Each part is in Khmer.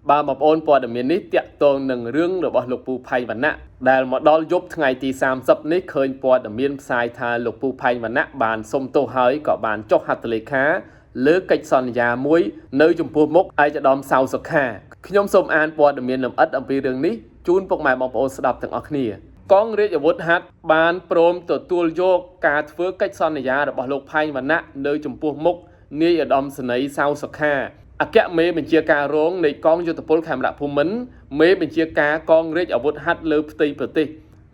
បាទបងប្អូនព័ត៌មាននេះតាក់ទងនឹងរឿងរបស់លោកពូផែងវណ្ណៈដែលមកដល់យប់ថ្ងៃទី30នេះឃើញព័ត៌មានផ្សាយថាលោកពូផែងវណ្ណៈបានសុំទោសហើយក៏បានចុះហត្ថលេខាលើកិច្ចសន្យាមួយនៅចំពោះមុខឯកឧត្តមសៅសុខាខ្ញុំសូមអានព័ត៌មានលម្អិតអំពីរឿងនេះជូនពុកម៉ែបងប្អូនស្ដាប់ទាំងអស់គ្នាកងរាជអាវុធហត្ថបានព្រមទទួលយកការធ្វើកិច្ចសន្យារបស់លោកផែងវណ្ណៈនៅចំពោះមុខនាយឧត្តមសេនីយ៍សៅសុខា អគ្គមេបញ្ជាការរងនៃកងយោធពលខេមរៈភូមិន្ទមេបញ្ជាការកងរាជអាវុធហត្ថលើផ្ទៃប្រទេស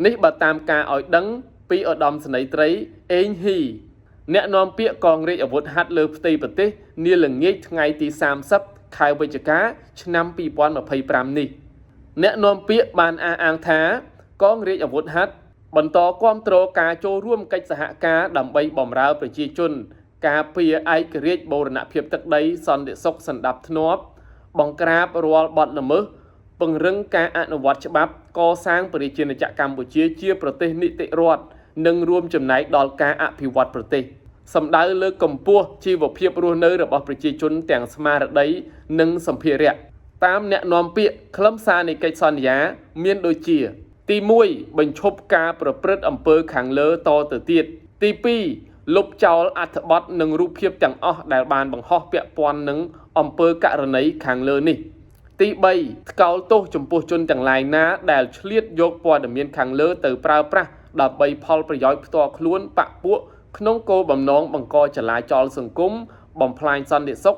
នេះបើតាមការឲ្យដឹងពីឧត្តមសេនីយ៍ត្រីអេងហ៊ីអ្នកនាំពាក្យកងរាជអាវុធហត្ថលើផ្ទៃប្រទេសនាល្ងាចថ្ងៃទី30ខែវិច្ឆិកាឆ្នាំ2025នេះអ្នកនាំពាក្យបានអះអាងថាកងរាជអាវុធហត្ថបន្តគាំទ្រការចូលរួមកិច្ចសហការដើម្បីបម្រើប្រជាជន ការពារឯករាជ្យបូរណភាពទឹកដីសន្តិសុខសន្តិភាពធ្នាប់បង្ក្រាបរាល់បទល្មើសពង្រឹងការអនុវត្តច្បាប់កសាងប្រជាជាតិកម្ពុជាជាប្រទេសនីតិរដ្ឋនិងរួមចំណែកដល់ការអភិវឌ្ឍប្រទេសសម្ដៅលើកកម្ពស់ជីវភាពរស់នៅរបស់ប្រជាជនទាំងស្មារតីនិងសម្ភារៈតាមអ្នកនាំពាក្យខ្លឹមសារនៃកិច្ចសន្យាមានដូចជា ទី1បញ្ឈប់ការប្រព្រឹត្តអំពើខាងលើតទៅទៀតទី2លុបចោលអត្ថបទនិងរូបភាពទាំងអស់ដែលបានបង្ហោះពាក់ព័ន្ធនឹងអំពើករណីខាងលើនេះទី3ថ្កោលទោសចំពោះជនទាំងឡាយណាដែលឆ្លៀតយកព័ត៌មានខាងលើទៅប្រើប្រាស់ដើម្បីផលប្រយោជន៍ផ្ទាល់ខ្លួនបក្សពួកក្នុងគោលបំណងបង្កចលាចលសង្គមបំផ្លាញសន្តិសុខ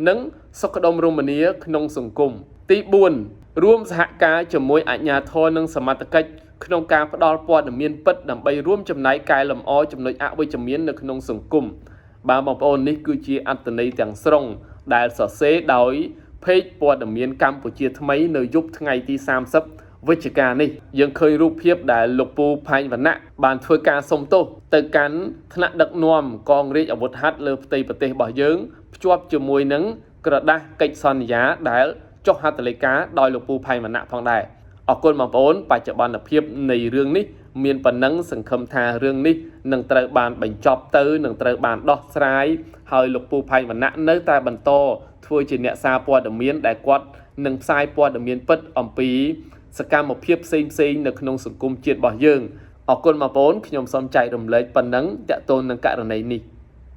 និងសុខដុមរមនាក្នុងសង្គមទី4រួមសហការជាមួយអាជ្ញាធរនិងសមត្ថកិច្ចក្នុងការផ្ដល់ព័ត៌មានពិតដើម្បីរួមចំណែកកែលម្អចំណុចអវិជ្ជមាននៅក្នុងសង្គមបាទបងប្អូននេះគឺជាអត្ថន័យទាំងស្រុងដែលសរសេរដោយ page ព័ត៌មានកម្ពុជាថ្មីនៅយប់ថ្ងៃទី30វិច្ឆិកានេះយើងឃើញរូបភាពដែលលោកពូផែងវណ្ណៈបានធ្វើការសុំទោសទៅកាន់ថ្នាក់ដឹកនាំកងរាជអាវុធហត្ថលើផ្ទៃប្រទេសរបស់យើងភ្ជាប់ជាមួយនឹងក្រដាសកិច្ចសន្យាដែលចុះហត្ថលេខាដោយលោកពូផែងវណ្ណៈផងដែរអរគុណបងប្អូនបច្ចុប្បន្នភាពនៃរឿងនេះមានប៉ុណ្ណឹងសង្ឃឹមថារឿងនេះនឹងត្រូវបានបញ្ចប់ទៅនឹងត្រូវបានដោះស្រាយហើយលោកពូផែងវណ្ណៈនៅតែបន្តធ្វើជាអ្នកសារព័ត៌មានដែលគាត់នឹងផ្សាយព័ត៌មានពិតអំពីសកម្មភាពផ្សេងៗនៅក្នុងសង្គមជាតិរបស់យើងអរគុណបងប្អូនខ្ញុំសូមចែករំលែកប៉ុណ្ណឹងទាក់ទងនឹងករណីនេះ។